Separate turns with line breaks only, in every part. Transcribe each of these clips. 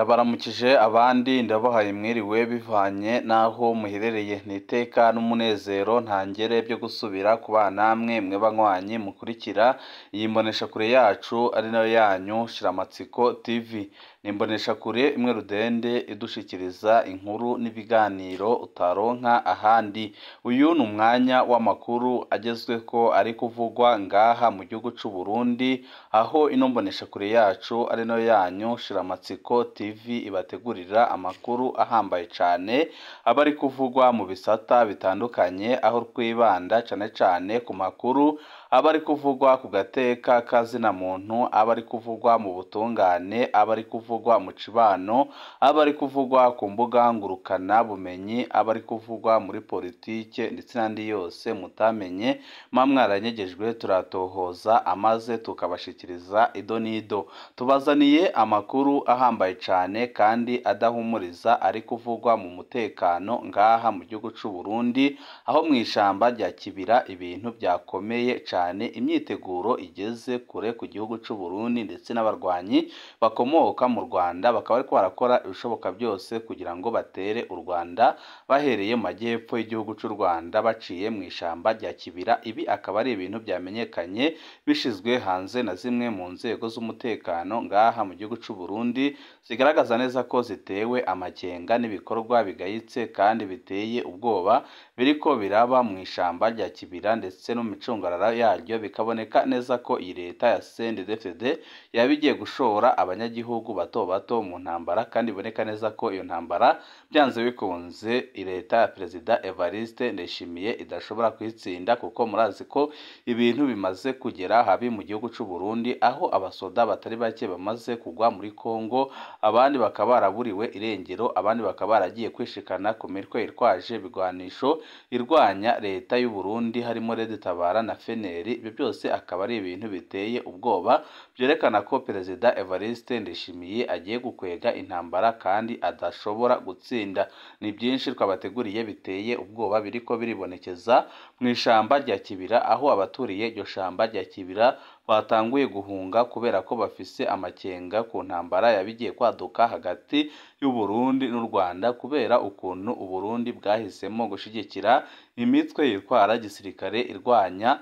Ndabaramukije abandi ndabahaye mwiriwe bivanye n'aho muherereye, ni iteka n'umunezero ntangere byo gusubira kubana namwe mwe banywanyi mukurikira iyi mboneshakure yacu ari nayo yanyu Shiramatsiko TV. Ni imboneshakure imwe rudende idushikiriza inkuru n'ibiganiro utaronka ahandi. Uyu ni umwanya w'amakuru agezweko ari kuvugwa ngaha mu gihugu c'u Burundi, aho ino mboneshakure yacu ari nayo yanyu Shiramatsiko TV ibategurira amakuru ahambaye cane aba ari kuvugwa mu bisata bitandukanye, aho twibanda cane cane ku makuru aba ari kuvugwa ku gateka kazina muntu, aba ari kuvugwa mu butungane, aba ari kuvugwa mu cibano, aba ari kuvugwa ku mbuga ngurukana bumenyi, aba ari kuvugwa muri politike ndetse n'andi yose mutamenye muba mwaranyegejwe, turatohoza amaze tukabashikiriza ido n'ido. Tubazaniye amakuru ahambaye cane kandi adahumuriza ari kuvugwa mu mutekano ngaha mu gihugu c'u Burundi, aho mw'ishamba rya Kibira ibintu byakomeye cane, imyiteguro igeze kure ku gihugu c'u Burundi ndetse n'abarwanyi bakomoka mu Rwanda bakaba bariko barakora ibishoboka byose kugira ngo batere u Rwanda bahereye mu majyepfo y'igihugu c'u Rwanda baciye mw'ishamba rya Kibira. Ibi akaba ari ibintu byamenyekanye bishizwe hanze na zimwe mu nzego z'umutekano ngaha mu gihugu c'u Burundi, zigaragaza neza ko zitewe amakenga n'ibikorwa bigayitse kandi biteye ubwoba biriko biraba mw'ishamba rya Kibira ndetse no mu micungararo yaryo, bikaboneka neza ko iyi leta ya CNDD-FDD yaba igiye gushora abanyagihugu bato bato mu ntambara, kandi iboneka neza ko iyo ntambara byanze bikunze leta ya Perezida Evariste Ndayishimiye idashobora kuyitsinda, kuko murazi ko ibintu bimaze kugera habi mu gihugu c'u Burundi, aho abasoda batari bake bamaze kugwa muri Kongo, abandi bakaba baraburiwe irengero, abandi bakaba baragiye kwishikana ku mitwe itwaje ibigwanisho irwanya leta y'u Burundi harimo Red Tabara na FNL. Ibyo byose akaba ari ibintu biteye ubwoba byerekana ko Perezida Evariste Ndayishimiye agiye gukwega intambara kandi adashobora gutsinda. Ni byinshi twabateguriye biteye ubwoba biriko biribonekeza mw'ishamba rya Kibira, aho abaturiye iryo shamba rya Kibira batanguye guhunga kubera ko bafise amakenga ku ntambara yabigiye kwaduka hagati y'u Burundi n'u Rwanda, kubera ukuntu u Burundi bwahisemo gushigikira imitwe yitwara gisirikare irwanya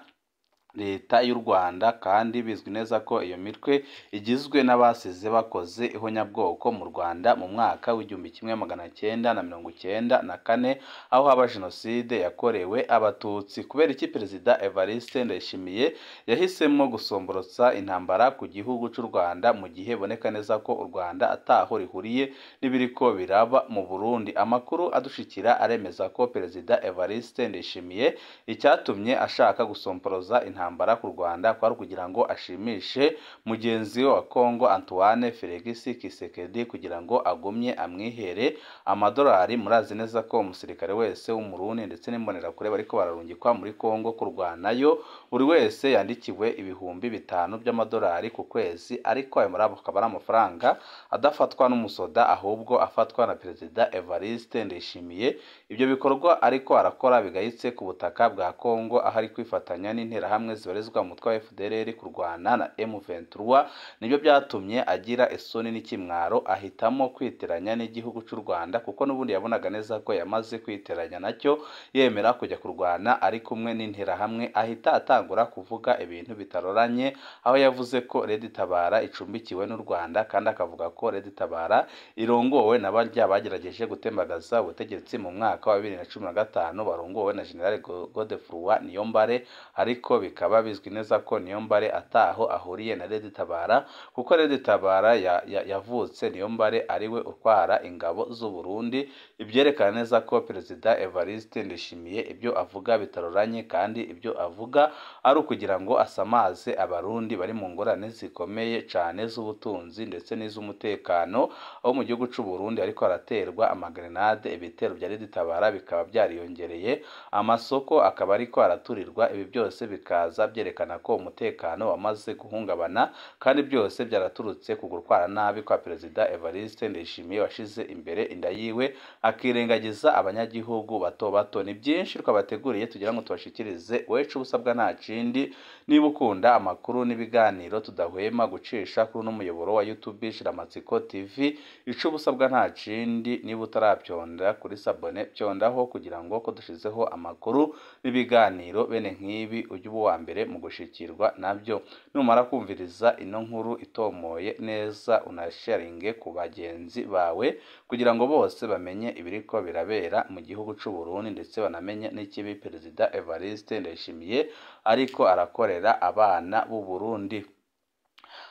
leta y'u Rwanda, kandi bizwi neza ko iyo mitwe igizwe n'abasize bakoze ihonyabwoko mu Rwanda mu mwaka w'1994, aho haba jenoside yakorewe Abatutsi. Kubera iki Perezida Evariste Ndayishimiye yahisemo gusomborotsa intambara ku gihugu c'u Rwanda mu gihe boneka neza ko u Rwanda ataho rihuriye n'ibiriko biraba mu Burundi? Amakuru adushikira aremeza ko Perezida Evariste Ndayishimiye icyatumye ashaka gusomboroza intambara ku Rwanda kwari kugira ngo ashimishe mugenzi we wa Kongo Antoine Felix Tshisekedi, kugira ngo agumye amwihere amadolari. Murazi neza ko umusirikare wese w'Umurundi ndetse n'imbonerakure bariko bararungikwa muri Kongo kurwanayo, buri wese yandikiwe 5,000 by'amadolari ku kwezi, ariko ayo muri akaba ari amafaranga adafatwa n'umusoda ahubwo afatwa na Perezida Evariste Ndayishimiye. Ibyo bikorwa ariko arakora bigayitse ku butaka bwa Kongo, aho ari kwifatanya n'interahamwe zibarizwa mu mutwe wa FDLR kurwana na M23, nibyo byatumye agira isoni n'ikimwaro ahitamo kwiteranya n'igihugu c'u Rwanda, kuko n'ubundi yabonaga neza ko yamaze kwiteranya nacyo, yemera kujya kurwana ari kumwe n'interahamwe, ahita atangura kuvuga ibintu bitaroranye, aho yavuze ko Red Tabara icumbikiwe n'u Rwanda, kandi akavuga ko Red Tabara irongowe na barya bagerageje gutembagaza ubutegetsi mu mwaka wa 2015 barongowe na General Godefroid Niyombare, ariko bikaba bizwi neza ko Niyombare ataho ahuriye na Red Tabara, kuko Red Tabara yavutse Niyombare ariwe utwara ingabo z'u Burundi. Ibyerekana neza ko Perezida Evariste Ndayishimiye ibyo avuga bitaroranye, kandi ibyo avuga ari ukugira ngo asamaze Abarundi bari mu ngorane zikomeye cane z'ubutunzi ndetse n'iz'umutekano, aho mu gihugu c'u Burundi ariko haraterwa amagrenade, ibitero bya Red Tabara bikaba byariyongereye, amasoko akaba ariko araturirwa, ibi byose bikaza bikaza byerekana ko umutekano wamaze guhungabana, kandi byose byaraturutse ku gutwara nabi kwa Perezida Evariste Ndayishimiye washize imbere inda yiwe akirengagiza abanyagihugu bato bato. Ni byinshi twabateguriye tugira ngo tubashikirize, wecu ubusabwa nta kindi. Niba ukunda amakuru n'ibiganiro tudahwema gucisha kuri uno muyoboro wa YouTube Shiramatsiko TV, ico ubusabwa nta kindi, niba utarabyonda kuri sabone byondaho kugira ngo ko dushizeho amakuru n'ibiganiro bene nk'ibi ujye uba uwa mbere mu gushikirwa nabyo. Numara kumviriza ino nkuru itomoye neza, unasharinge ku bagenzi bawe kugira ngo bose bamenye ibiriko birabera mu gihugu c'u Burundi, ndetse banamenye n'ikibi Perezida Evariste Ndayishimiye ariko arakorera abana b'u Burundi.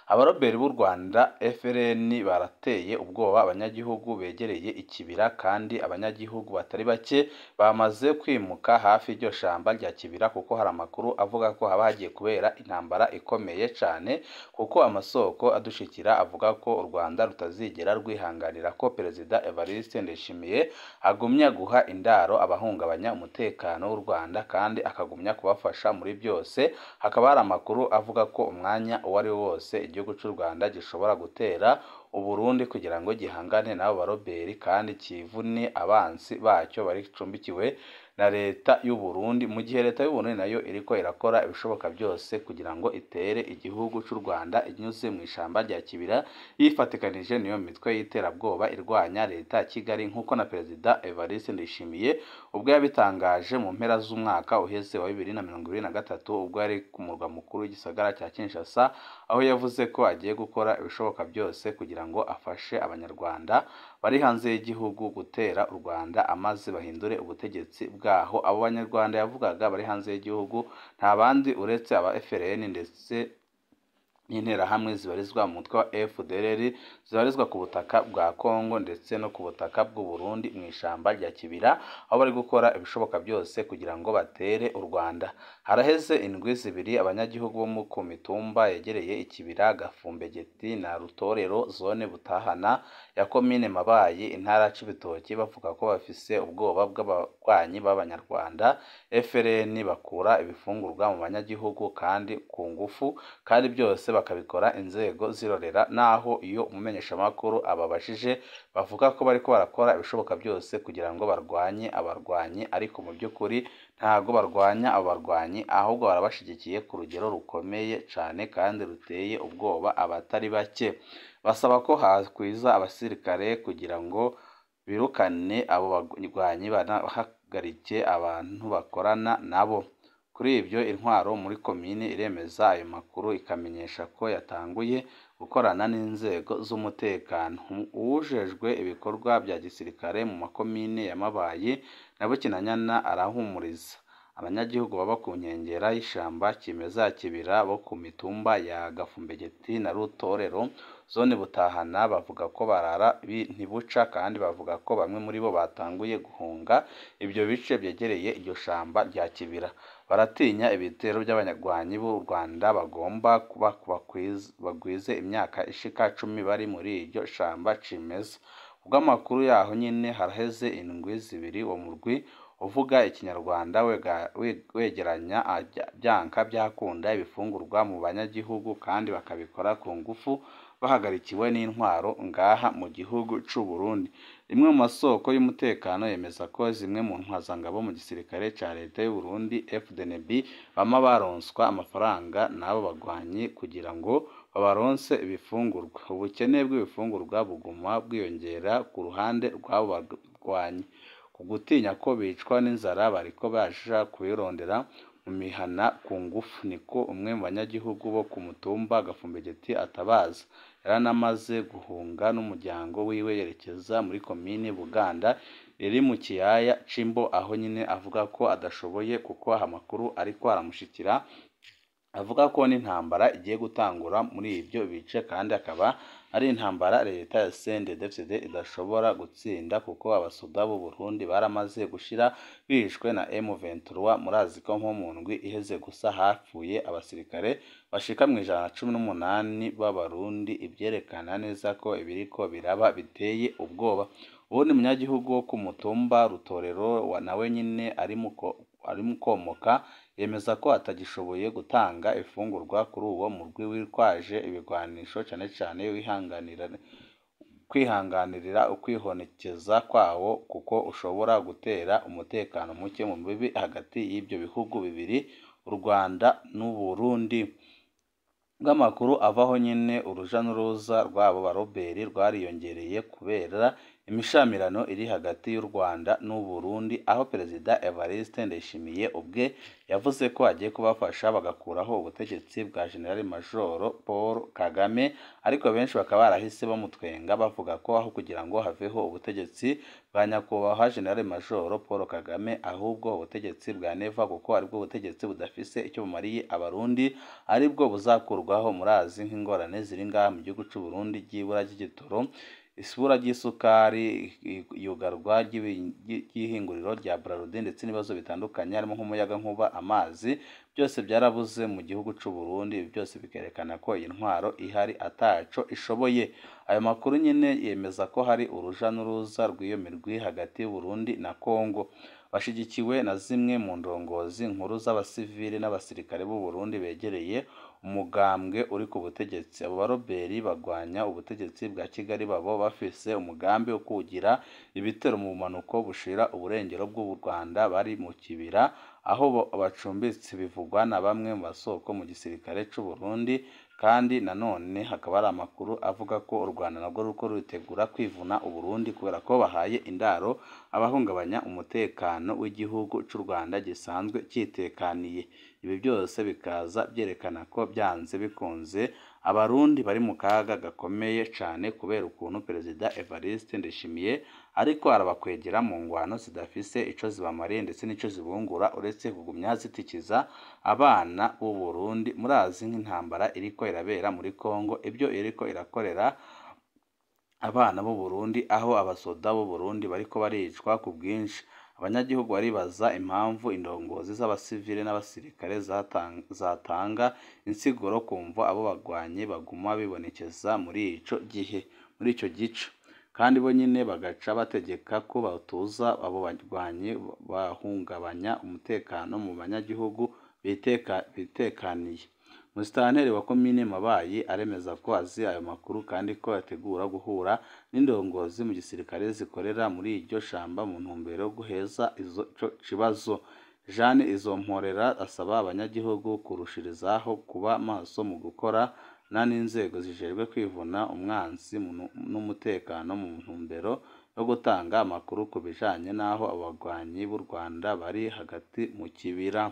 Abaroberi b'u Rwanda FRN barateye ubwoba abanyagihugu begereye ikibira, kandi abanyagihugu batari bake bamaze kwimuka hafi y'iryo shamba rya Kibira, kuko hari amakuru avuga ko haba hagiye kubera intambara ikomeye cyane, kuko amasoko adushikira avuga ko u Rwanda rutazigera rwihanganira ko Perezida Evariste Ndayishimiye agumya guha indaro abahungabanya umutekano w'u Rwanda, kandi akagumya kubafasha muri byose. Hakaba hari amakuru avuga ko umwanya uwo ari wo wose igihugu cy'u Rwanda gishobora gutera Uburundi kugira ngo gihangane n'abo baroberi kandi kivune abansi bacyo baricumbikiwe na leta y'u Burundi, mu gihe leta y'u Burundi nayo iriko irakora ibishoboka byose kugira ngo itere igihugu cy'u Rwanda inyuze mu ishamba rya Kibira, yifatikanije n'iyo mitwe y'iterabwoba irwanya leta ya Kigali, nk'uko na Perezida Evariste Ndayishimiye ubwo yabitangaje mu mpera z'umwaka uheze wa 2023, ubwo yari ku murwa mukuru w'igisagara cya Kinshasa, aho yavuze ko agiye gukora ibishoboka byose kugira ngo afashe Abanyarwanda bari hanze y'igihugu gutera u Rwanda amaze bahindure ubutegetsi bwaho. Abo Banyarwanda yavugaga bari hanze y'igihugu nta bandi uretse aba FRN ndetse n'interahamwe zibarizwa mu mutwe wa FDLR zibarizwa ku butaka bwa Kongo ndetse no ku butaka bw'u Burundi mu ishamba rya Kibira, aho bari gukora ibishoboka byose kugira ngo batere u Rwanda. Haraheze indwi zibiri abanyagihugu bo ku mitumba yegereye Ikibira, Gafumbegeti na Rutorero, zone Butahana ya komine Mabayi, intara ya Cibitoki, bavuga ko bafise ubwoba bw'abarwanyi b'Abanyarwanda FRN bakura ibifungurwa mu banyagihugu kandi ku ngufu, kandi byose bakabikora inzego zirorera. Naho iyo umumenyeshamakuru ababajije bavuga ko bariko barakora ibishoboka byose kugira ngo barwanye abarwanyi, ariko mu by'ukuri ntago barwanya abo barwanyi, ahubwo barabashigikiye ku rugero rukomeye cane kandi ruteye ubwoba abatari bake. Basaba ko hakwiza abasirikare kugira ngo birukane abo barwanyi, banahagarike abantu bakorana nabo. Kuri ibyo intwaro muri komine iremeza ayo makuru, ikamenyesha ko yatanguye gukorana n'inzego z'umutekano. Uwujejwe ibikorwa bya gisirikare mu makomine ya Mabayi na Bukinanyana arahumuriza abanyagihugu baba ku nkengera y'ishamba kimeza ya Kibira bo ku mitumba ya Gafumbegeti na Rutorero, zone Butahana, bavuga ko barara ntibuca, kandi bavuga ko bamwe muri bo batanguye guhunga ibyo bice byegereye iryo shamba rya Kibira. Baratinya ibitero by'abanyarwanyi b'u Rwanda bagomba kuba bagwize imyaka ishika 10 bari muri iryo shamba cimeza. Kubw'amakuru yaho nyine, haraheze indwi zibiri uwo murwi uvuga Ikinyarwanda wegeranya byanka byakunda ibifungurwa mu banyagihugu, kandi bakabikora ku ngufu bahagarikiwe n'intwaro ngaha mu gihugu c'u Burundi. Rimwe mu masoko y'umutekano yemeza ko zimwe mu ntwazangabo mu gisirikare ca leta y'u Burundi FDNB bama baronswa amafaranga n'abo bagwanyi kugira ngo babaronse ibifungurwa. Ubukene bw'ibifungurwa buguma bwiyongera ku ruhande rw'abo bagwanyi, ku gutinya ko bicwa n'inzara bariko baja kubirondera mu mihana ku ngufu, niko umwe mu banyagihugu bo ku mutumba Gafumbegeti atabaza. Yaranamaze guhunga n'umuryango wiwe yerekeza muri komine Buganda iri mu kiyaya c'Imbo, aho nyine avuga ko adashoboye kuko amakuru ariko aramushikira avuga ko n'intambara igiye gutangura muri ibyo bice, kandi akaba ari intambara leta ya CNDD-FDD idashobora gutsinda kuko abasoda b'u Burundi baramaze gushira bishwe na M23. Murazi ko nko mu ndwi iheze gusa hapfuye abasirikare bashika mu 118 b'Abarundi, ivyerekana neza ko ibiriko biraba biteye ubwoba. Uwundi munyagihugu wo ku mutumba Rutorero nawe nyine arimo komoka yemeza ko atagishoboye gutanga ifungurwa kuri uwo murwi witwaje ibigwanisho, cane cane kwihanganirira ukwihonekeza kwawo, kuko ushobora gutera umutekano muke mu mibi hagati y'ibyo bihugu bibiri, u Rwanda n'u Burundi. Bw'amakuru avaho nyine, uruja n'uruza rw'abo baroberi rwariyongereye kubera imishamirano iri hagati y'u Rwanda n'u Burundi, aho Perezida Evariste Ndayishimiye ubwe yavuze ko agiye kubafasha bagakuraho ubutegetsi bwa General Major Paul Kagame, ariko benshi bakaba barahise bamutwenga bavuga ko aho kugira ngo haveho ubutegetsi bwa nyakubahwa General Major Paul Kagame, ahubwo ubutegetsi bwa Neva, kuko aribwo butegetsi budafise icyo bumariye Abarundi, aribwo buzakurwaho. Murazi nk'ingorane ziri ngaha mu gihugu c'u Burundi ry'ibura ry'igitoro, isubura ry'isukari, iyugarwa ry'ihinguriro rya Bralirwa, ndetse n'ibibazo bitandukanye harimo nk'umuyagankuba, amazi, byose byarabuze mu gihugu c'u Burundi. Ibi byose bikerekana ko iyi ntwaro ihari ataco ishoboye. Ayo makuru nyine yemeza ko hari uruja n'uruza rw'iyo mirwi hagati y'u Burundi na Congo, bashigikiwe na zimwe mu ndongozi nkuru z'abasivili n'abasirikare b'u Burundi begereye umugambwe uri ku butegetsi. Abo baroberi bagwanya ubutegetsi bwa Kigali babo bafise umugambi wo kugira ibitero mu bumanuko bushira uburengero bw'u Rwanda bari mu kibira aho bacumbitse, bivugwa na bamwe mu basoko mu gisirikare c'u Burundi. Kandi nanone hakaba hari amakuru avuga ko u Rwanda narwo ruriko ruritegura kwivuna u Burundi, kubera ko bahaye indaro abahungabanya umutekano w'igihugu c'u Rwanda gisanzwe cyitekaniye. Ibi byose bikaza byerekana ko byanze bikunze Abarundi bari mu kaga gakomeye cane, kubera ukuntu Perezida Evariste Ndayishimiye ariko arabakwegera mu ngwano zidafise ico zibamariye ndetse n'ico zibungura, uretse kugumya zitikiza abana b'u Burundi. Murazi nk'intambara iriko irabera muri Congo, ibyo iriko irakorera abana b'u Burundi, aho abasoda b'u Burundi bariko baricwa ku bwinshi. Abanyagihugu baribaza impamvu indongozi z'abasivile n'abasirikare zatanga insiguro kumvo abo bagwanyi baguma bibonekeza muri ico gihe, muri ico gice, kandi bo nyine bagaca bategeka ko batuza abo bagwanyi bahungabanya umutekano mu banyagihugu bitekaniye. Musitanteri wa komine Mabayi aremeza ko azi ayo makuru, kandi ko yategura guhura n'indongozi mu gisirikare zikorera muri iryo shamba mu ntumbero yo guheza ico kibazo. Jeanne Izomporera asaba abanyagihugu kurushirizaho kuba maso mu gukorana n'inzego zijejwe kwivuna umwansi n'umutekano, mu ntumbero yo gutanga amakuru ku bijanye n'aho abagwanyi b'u Rwanda bari hagati mu kibira.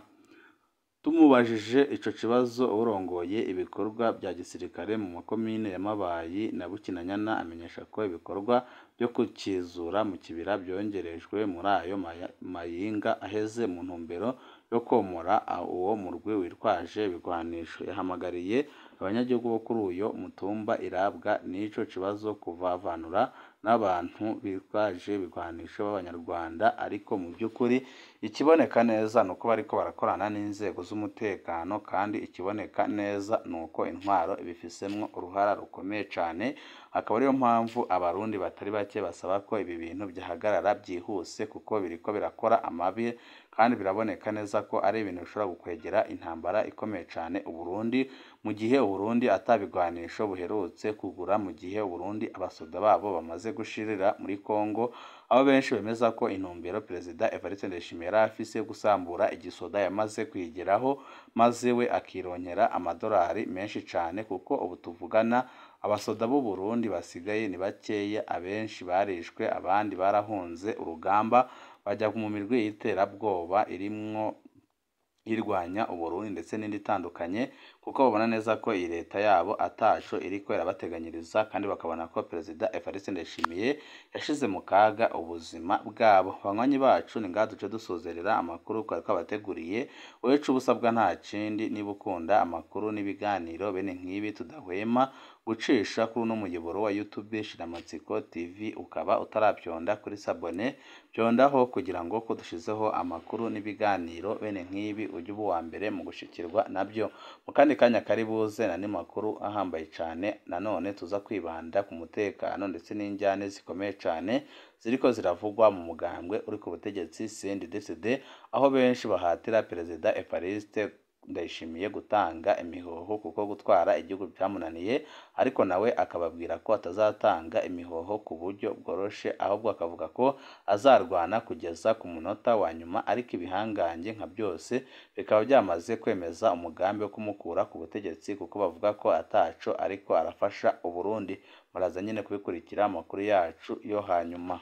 Tumubajije ico kibazo, urongoye ibikorwa bya gisirikare mu makomine ya Mabayi na Bukinanyana amenyesha ko ibikorwa byo kukizura mu kibira byongerejwe muri ayo mayinga aheze, mu ntumbero yo komora uwo murwi witwaje ibigwanisho. Yahamagariye abanyagihugu bo kuri uyo mutumba irabwa n'ico kibazo kuvavanura n'abantu bitwaje ibigwanisho b'Abanyarwanda, ariko mu by'ukuri ikiboneka neza ni uko bariko barakorana n'inzego z'umutekano, kandi ikiboneka neza ni uko intwaro ibifisemwo uruhara rukomeye cane. Akaba ariyo mpamvu Abarundi batari bake basaba ko ibi bintu byahagarara byihuse, kuko biriko birakora amabi, kandi biraboneka neza ko ari ibintu bishobora gukwegera intambara ikomeye cane Uburundi, mu gihe Uburundi atabigwanisho buherutse kugura, mu gihe Uburundi abasoda babo bamaze gushirira muri Congo, aho benshi bemeza ko intumbero Perezida Evariste Ndayishimiye yari afise yo gusambura igisoda yamaze kuyigeraho, maze we akironkera amadolari menshi cane, kuko ubu tuvugana abasoda b'u Burundi basigaye ni bakeya, abenshi barishwe, abandi barahunze urugamba bajya mu mirwi y'iterabwoba irimwo irwanya Uburundi ndetse n'indi itandukanye, kuko babona neza ko iyi leta yabo ataco iriko irabateganyiriza, kandi bakabona ko Perezida Evariste Ndayishimiye yashize mu kaga ubuzima bwabo. Banywanyi bacu, ni ngaha duce dusozerera amakuru twari twabateguriye. Wewe ico uba usabwa nta kindi, niba ukunda amakuru n'ibiganiro bene nk'ibi tudahwema gucisha kuri uno muyoboro wa YouTube Shiramatsiko TV, ukaba utarabyonda kuri sabone, byondaho kugira ngo ko dushizeho amakuru n'ibiganiro bene nk'ibi ujye uba uwa mbere mu gushikirwa nabyo. Mu kandi kanya kari buze n'andi makuru ahambaye cane, nanone tuza kwibanda ku mutekano ndetse n'injyane zikomeye cane ziriko ziravugwa mu mugambwe uri ku butegetsi CNDD-FDD, aho benshi bahatira Perezida Evariste Ndayishimiye gutanga imihoho kuko gutwara igihugu byamunaniye, ariko nawe akababwira ko atazatanga imihoho ku buryo bworoshe, ahubwo akavuga ko azarwana kugeza ku munota wa nyuma, ariko ibihangange nka byose bikaba byamaze kwemeza umugambi wo kumukura ku butegetsi kuko bavuga ko ataco ariko arafasha Uburundi. Muraza nyine kubikurikira amakuru yacu yo hanyuma.